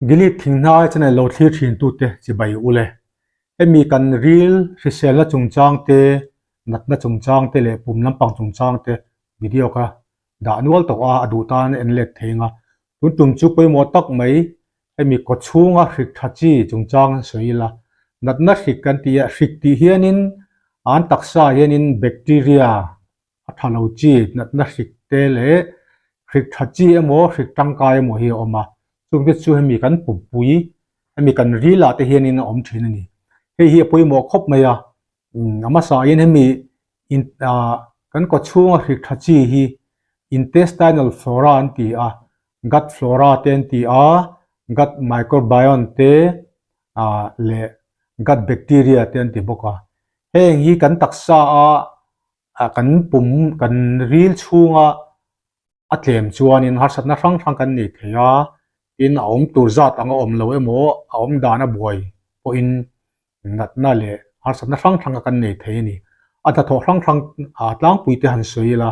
Gilead thinghnai channel lo thlir thin tute chibai ule. Hemi kan ril hriselna chungchang te, natna chungchang te leh pum lampang chungchang te video kha dah nual tawh a, a duh tan en let thei anga. Tun tum chu pawimawh tak mai hemi kawchhunga hrik tha chi chungchang an sawi ila. Natna hrik kan tih a, hrik tih hianin an taksa hianin bacteria a tha lo chi natna hrik te leh hrik tha chi emaw hrik tangkai emaw hi a awm a, chungte chu hemi kan pumpui hemi kan ril ah te hianin a awm thin a ni. Hei hi a pawimawh khawp mai a, a hmasa ah hian hemi in ah kan kawchhunga hrik tha chi hi intestinal flora an ti a, gut flora te an ti a, gut microbiome te ah leh gut bacteria te an ti bawk a. Heng hi kan taksa a ah kan pum kan ril chhunga a tlem chuanin harsatna hrang hrang kan nei thei a, tin a awm tur zat ang a awm lo emaw a awm dan a buai pawhin natna leh harsatna hrang hrang kha kan nei thei a ni. A hnathawh hrang hrang ah tlangpui te han sawi ila,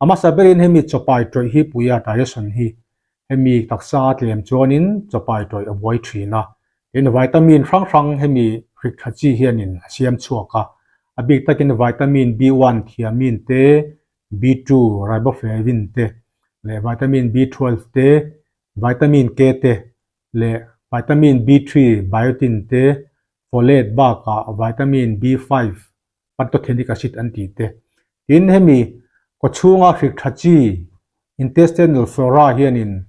a hmasa berin hemi chawpai tawih hi puia digestion hi hemi taksa a tlem chuanin chawpai tawih a buai thin a, Tin, vitamin hrang hrang hemi hrik tha chi hianin a siam chhuak a, a bik takin vitamin B1, thiamine te, B2, riboflavin te, leh vitamin B12 te, vitamin K te, leh vitamin B3, biotin te, folate bakah vitamin B5, pantothenic acid an tih te. Tin, hemi kawchhunga hrik tha chi, intestinal flora hianin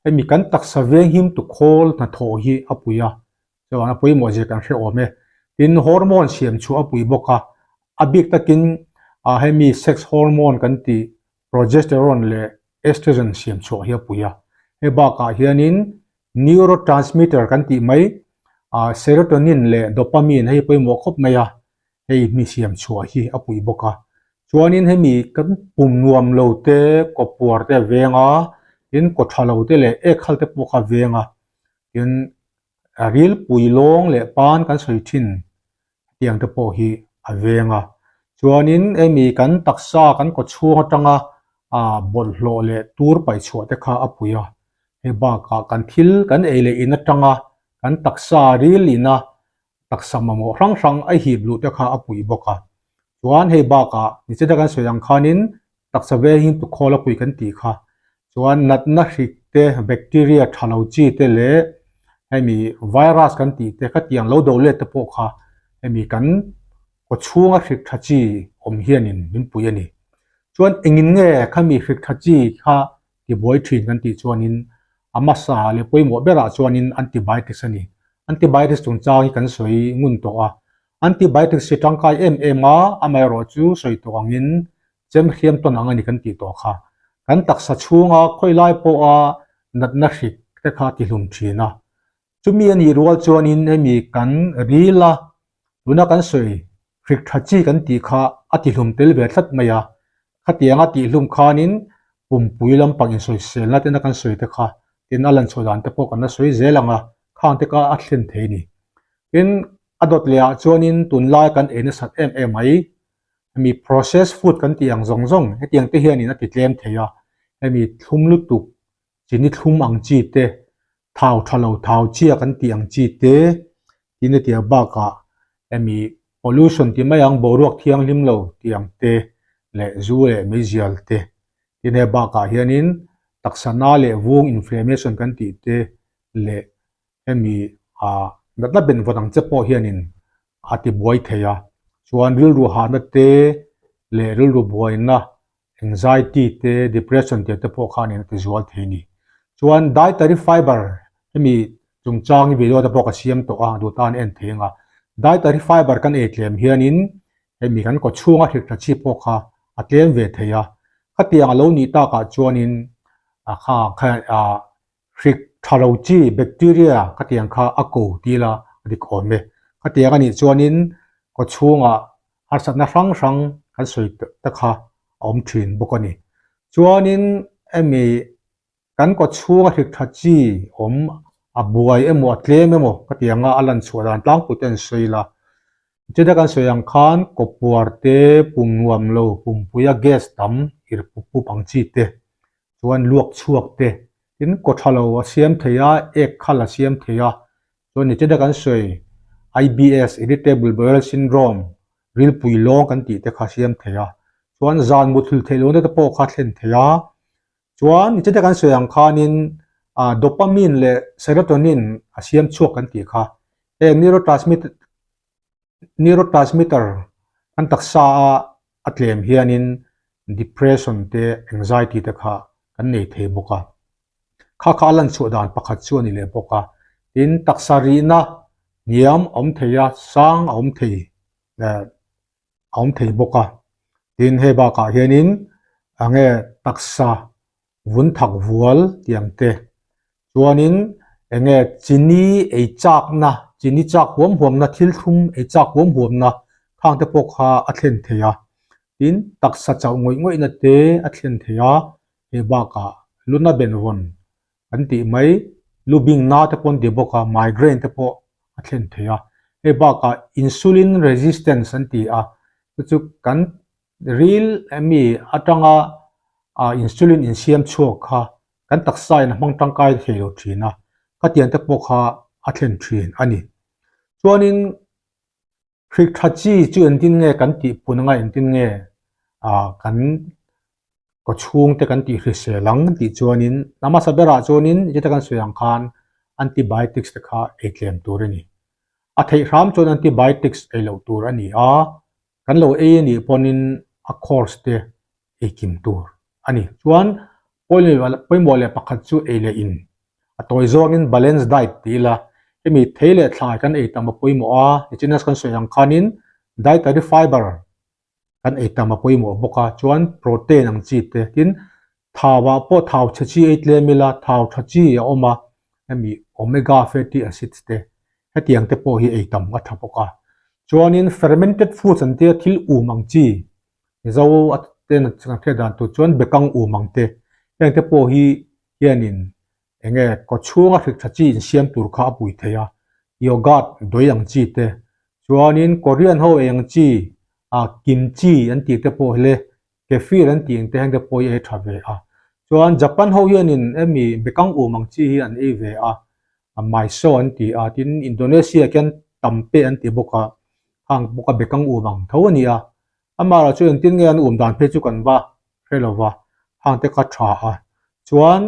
hemi kan taksa venghim tu khawl hnathawh hi a pui a, chuan a pawimawh zia kan hre awm e. Tin, hormone siam chhuah a pui bawk a, a bik takin hemi sex hormone kan tih progesterone leh estrogen siam chhuah hi a pui a. Hei bakah hianin neurotransmitter kan tih mai serotonin leh dopamine hei pawimawh khawp mai a, hei mi siam chhuah hi a pui bawk a. Chuanin hemi kan pum nuam lo te, kaw puar te a veng a, tin kaw tha lo te leh ek hal te pawh kha a veng a, tin rilpui lawng leh pan kan sawi thin hetiang te pawh hi a veng a. Chuanin hemi kan taksa kan kaw chhung atanga ah bawlhhlawh leh tur paih chhuah te kha a pui a, hei bakah kan thil kan ei leh in atanga kan taksa ril ina taksa mamawh hrang hrang a hip luh te kha a pui bawk a. Chuan hei bakah nichina kan sawi ang khanin taksa vengin tukhawl a pui kan tih kha. Chuan natna hrik te, bacteria tha lo chi te leh hemi virus kan tih te khatiang lo do let te pawh kha hemi kan kaw chhunga hrik tha chi awm hianin min pui a ni. Chuan engin nge khami hrik tha chi kha tibuai thin kan tih chuanin a hmasa leh pawimawh berah chuanin antibiotics a ni. Antibiotics chungchang hi kan sawi ngun tawh a, antibiotics hi tangkai em em a, amaherawh chu sawi tawh angin chem hriam tawn ang a ni kan tih tawh kha. Kan taksa chhunga khawi lai pawha natna hrik te kha a tihlum thin a. Chumi a nih rual chuanin hemi kan ril a, tuna kan sawi hrik tha chi kan tih kha a tihlum tel ve tlat mai a. Khatiang a tihlum khanin pumpui lampang insawiselna tena kan sawi te kha tin a lanchhuah dan te pawh kan la sawi zel ang a, khang te kha a thlen thei a ni. Tin, a dawt leh ah chuanin tunlai kan ei nasat em em mai, hemi processed food kan tih ang zawng zawng hetiang te hianin a ti tlem thei a, hemi thlum lutuk chini thlum ang chi te, thau tha lo thau chia kan tih ang chi te, tin hetiang bakah hemi pollution tih mai ang boruak thianghlim lo tih ang te leh zu leh meizial te, tin he bakah hianin taksa na leh vung inflammation kan tih te leh hemi ah natna benvawn ang che pawh hianin a ti buai thei a, chuan rilru hahna te leh rilru buaina anxiety te depression tih te pawh khan a ti zual thei a ni. Chuan dietary fiber hemi chungchang hi video te pawh ka siam tawh a duh tan en thei ang a, dietary fiber kan ei tlem hianin hemi kan kaw chhunga hrik tha chi pawh kha a tlem ve thei a, khatiang a lo nih takah chuanin a kha kha ah Hrik tha lo chi, bacteria, khatiang kha a ko ti la a dik awm e. Khatiang a nih chuanin kaw chhungah harsatna hrang hrang kan sawi te kha a awm thin bawk a ni. Chuanin hemi kan kaw chhunga hrik tha chi awm a buai emaw a tlem emaw khatianga a lan chhuah dan tlangpui te an sawi la. Chutah kan sawi ang khan kawpuar te, pum nuam lo, pumpuia gas tam irh pup pup ang chi te chuan luak chhuak te. Tin, kaw tha lo a siam thei a, ek khal a siam thei a. Chuan nichina kan sawi IBS, Irritable Bowel Syndrome, rilpui lawng kan tih te kha a siam thei a. Chuan zan muthilh theih lohna te pawh kha a thlen thei a. Chuan nichina kan sawi ang khanin dopamine leh serotonin a siam chhuak kan tih kha. Heng neurotransmitter Neurotransmitter kan taksa a a tlem hianin depression te anxiety te kha kan nei thei bawk a. Kha kha a lan chhuah dan pakhat chu a ni leh bawk a. Tin, taksa rihna hniam a awm thei a, sang a awm thei eh a awm thei bawk a. Tin, hei bakah hianin enge taksa vun thak vual tih ang te. Chuanin enge chini ei chakna, chini chak huam huamna, thil thlum ei chak huam huamna khang te pawh kha a thlen thei a. Tin, taksa chauh ngawih ngawihna te a thlen thei a, hei bakah luna benvawn kan tih mai, lu bingna te pawh an ti bawk a, migraine te pawh a thlen thei a. Hei bakah insulin resistance an ti a, chu chu kan Ril mi atanga insulin insiam chhuak kha kan taksa in a hmang tangkai thei lo thin a, khatiang te pawh kha a thlen thin a ni. Chuanin hrik tha chi chu engtin nge kan tih pun anga engtin nge kan kaw chhung te kan tih hrisel ang tih chuanin a hmasa berah chuanin heta kan sawi ang khan antibiotics te kha ei tlem tur a ni. A theih hram chuan antibiotics ei loh tur a ni a, Kan lo ei a nih pawnin a course te ei kim tur a ni. Chuan pawimawh leh pakhat chu ei leh in. A tawi zawngin balance diet ti ila, hemi thei leh thlai kan ei tam a pawimawh a, nichina kan sawi ang khanin dietary fiber kan ei tam a pawimawh bawk a, chuan protein ang chi te tin Thau ah pawh thau chhe chi ei tlem ila, thau tha chi a awm a, hemi omega fatty acids te hetiang te pawh hi ei tam a tha bawk a. Chuanin fermented foods an tia thil um ang chi, Mizo a ten kan hriat dan tur chuan bekang um ang te, heng te pawh hi hianin enge kaw chhunga hrik tha chi insiam tur kha a pui thei a, yogurt dawih ang chi te, chuanin Korean ho ei ang chi ah kimchi an tih te pawh hi le Kefir an tih ang te hian te pawh hi ei tha ve a. Chuan Japan ho hianin hemi bekang um ang chi hi an ei ve a, miso an ti a, tin Indonesia khian tampe an ti bawk a, khang bawk a bekang um ang tho a ni a. Amaherawhchu chu engtin nge an um dan phei chu kan va hre lo va, khang te kha tha a. Chuan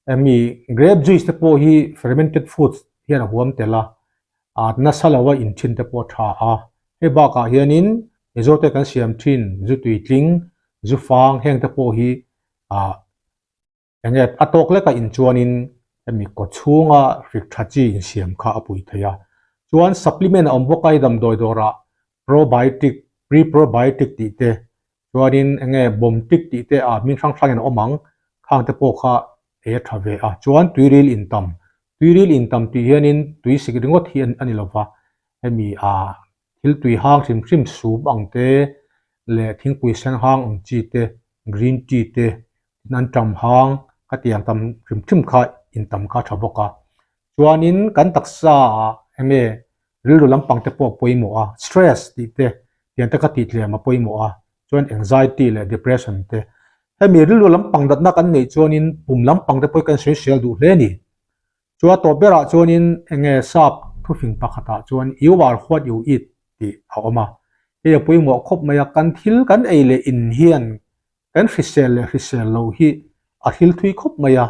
hemi grape juice te pawh hi fermented foods hian a huam tel a, a nasa lo a in thin te pawh a tha a, hei bakah hianin Mizo te kan siam thin zu tuitling, zu fang heng te pawh hi ah enge a tawk leka in chuanin hemi kaw chhunga hrik tha chi insiam kha a pui thei a. Chuan supplement a awm bawk a i damdawi dawrah probiotic, pre-probiotic tih te chuanin enge bawmtik tih te ah hming hrang hrangin a awm ang, khang te pawh kha ei a tha ve a. Chuan tuiril intam, tuiril intam tih hianin tui sik ringawt hi a ni lova, hemi ah thil tui hang hrim hrim soup ang te leh thingpui sen hang ang chi te, green tea te, tin an tam hang khatiang tam hrim hrim kha intam kha a tha bawk a. Chuanin kan taksa ah enge rilru lampang te pawh a pawimawh a, stress tih te tiang te kha tih tlem a pawimawh a, chuan anxiety leh depression te. Hemi rilru lampang natna kan neih chuanin pum lampang te pawh hi kan sawisel duh hle a ni. Chu a tawp berah chuanin enge sap thufing pakhatah chuan you are what you eat tih a awm a, hei a pawimawh khawp mai a, kan thil kan ei leh in hian Kan hrisel leh hrisel loh hi a hril thui khawp mai a,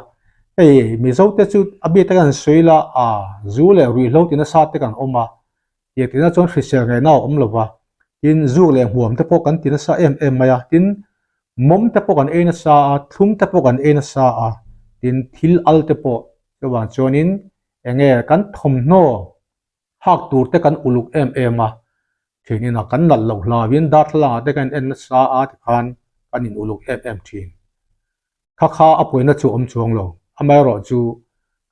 hei Mizo te chu a bik takin an sawi la a, zu leh ruihhlo ti nasa te kan awm a, tiang tina chuan hrisel ngaihna a awm lo va, tin zuk leh hmuam te pawh kan ti nasa em em mai a, tin mawm te pawh kan ei nasa a, thlum te pawh kan ei nasa a, tin thil al te pawh chuvang chuanin enge kan thawmhnaw Hak tur te kan uluk em em a, thin inah kan nalh loh hlauin darthlalang ah te kan en nasa a tikhan kan in uluk em em thin. Kha kha a puaina chu awm chuang lo, amaherawh chu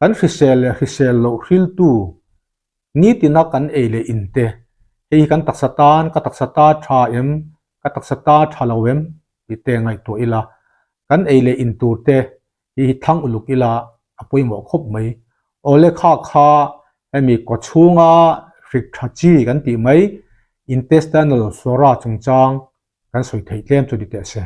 kan hrisel leh hrisel loh hriltu nitina kan ei leh in te, hei hi kan taksa tan, ka taksa ta tha em, ka taksa ta tha lo em tih te ngaihtuah ila, kan ei leh in tur te Hei hi thlang uluk ila a pawimawh khawp mai. Awle kha kha hemi kaw chhunga hrik tha chi kan tih mai intestinal flora chungchang kan sawi theih tlem chu ni teh se.